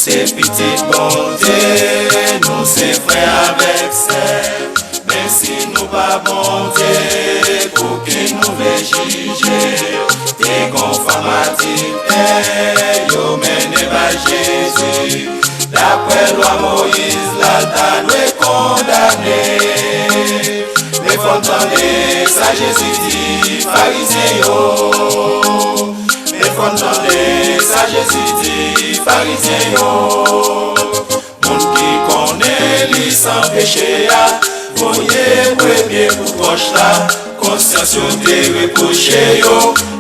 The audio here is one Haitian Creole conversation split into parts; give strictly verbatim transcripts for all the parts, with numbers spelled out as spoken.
Se pitit Bondye, nou se frè avèk sè. Men si nou pa Bondye, pou ki nou vle jije? Te gon fanm adiltè, yo mennen bay Jezi. Daprè lwa Moyiz la, l ta dwe kondane. Men fò n tande sa Jezi di Farizyen yo. Men fò n tande sa Jezi di Farizyen yo. Moun ki konnen li san peche a, voye premye kout wòch la. Konsyans yo te repwoche yo,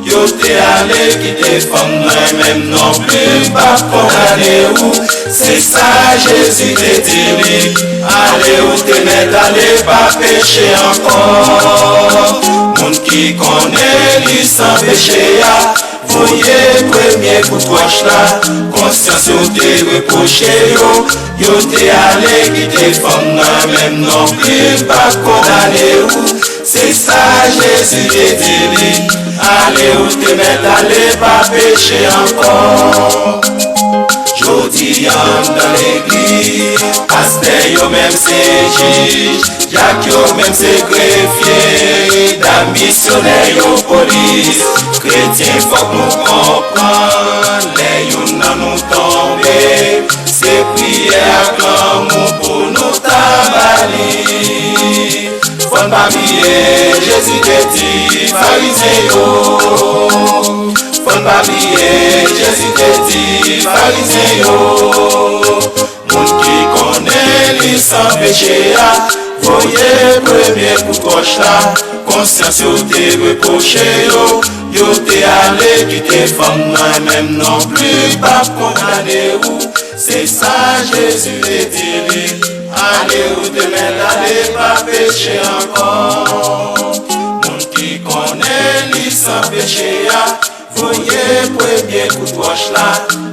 yo te ale kite fanm nan, menm nonpli m p ap kondane ou. Se sa Jezi te di li, ale ou te mèt ale, pa peche ankò. Moun ki konnen li san peche a, voye premye kout wòch la. Konsyans yo te repwoche yo, yo te ale kite fanm nan, menm nonpli m p ap kondane ou. Se sa Jezi te di li, ale ou te mèt ale, pa peche ankò. Jodi a anndan legliz, pastè yo menm se jij, dyak yo menm se grefye, dam misyonè yo polis. Kretyen, fòk nou konprann, lè youn nan nou tonbe, se priyè ak lanmou pou nou ta ba li. Fò n pa bliye, Jezi te di Farizyen yo. Fò n pa bliye, Jezi te di Farizyen yo. Moun ki konnen li san peche a, voye premye kout wòch la. Konsyans yo te repwoche yo, yo te ale kite fanm nan, menm nonpli p ap kondane ou. Se sa Jezi te di li, ale ou te mèt ale, pa peche ankò. Moun ki konnen li san peche a, voye premye kout wòch la.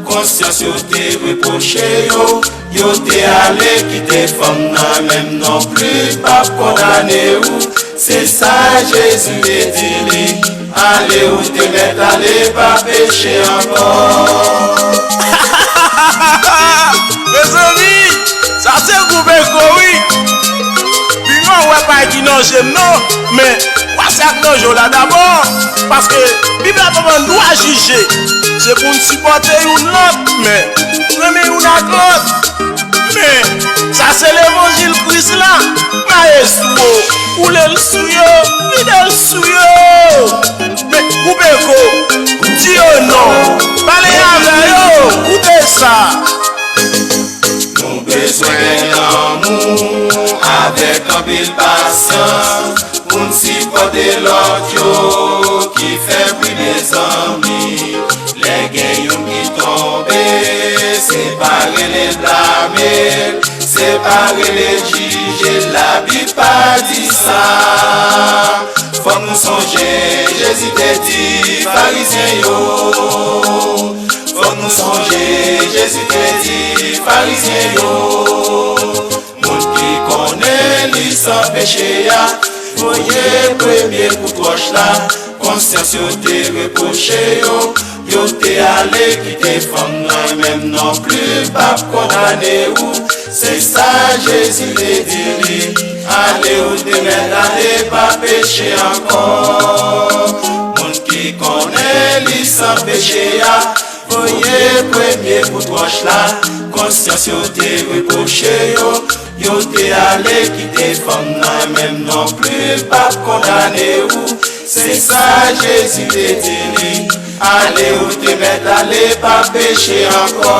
Konsyans yo te repwoche yo, yo te ale kite fanm nan, menm nonpli p ap kondane ou. Se sa Jezi te di li, ale ou te mèt ale, pa peche ankò. Mezanmi, sa se gwoup Eko wi. Pi lwen w wè pa ki nan je m non, men w wè sa k nan je w la dabò. Paske Bib la ban nou dwa jije. Se pou n sipòte youn lòt, men renmen youn ak lòt. Men sa se levanjil Kris la. Mayestwo, woule l sou yo, vide l sou yo. Men gwoup Eko, di yo non, pale avè yo, koute sa. Nou bezwen gen lanmou avèk anpil pasyans pou n sipòte lòt yo ki fè bri, mezanmi. Lè gen youn ki tonbe, se pa rele blame l, se pa rele jije l, Labib pa di sa. Fòk nou sonje, Jezi te di Farizyen yo. Fòk nou sonje, Jezi te di Farizyen yo. Moun ki konnen li san peche a, voye premye kout wòch la. Konsyans yo te repwoche yo, yo te ale kite fanm nan, menm nonpli p ap kondane ou. Se sa Jezi te di li, ale ou te mèt ale, pa peche ankò. Moun ki konnen li san peche a, voye premye kout wòch la. Konsyans yo te repwoche yo, yo te ale kite fanm nan, menm nonpli p ap kondane ou. Se sa Jezi te di li, ale ou te mèt ale, pa peche ankò.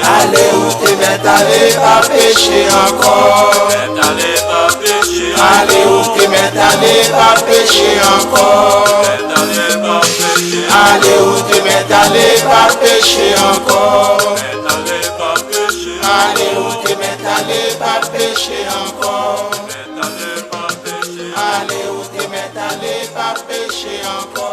Ale ou te mèt ale, pa peche ankò. Ale ou te mèt ale, pa peche ankò. Ale ou te mèt ale, pa peche ankò. Ale ou te mèt ale, pa peche ankò. Ale ou te mèt ale, pa peche ankò.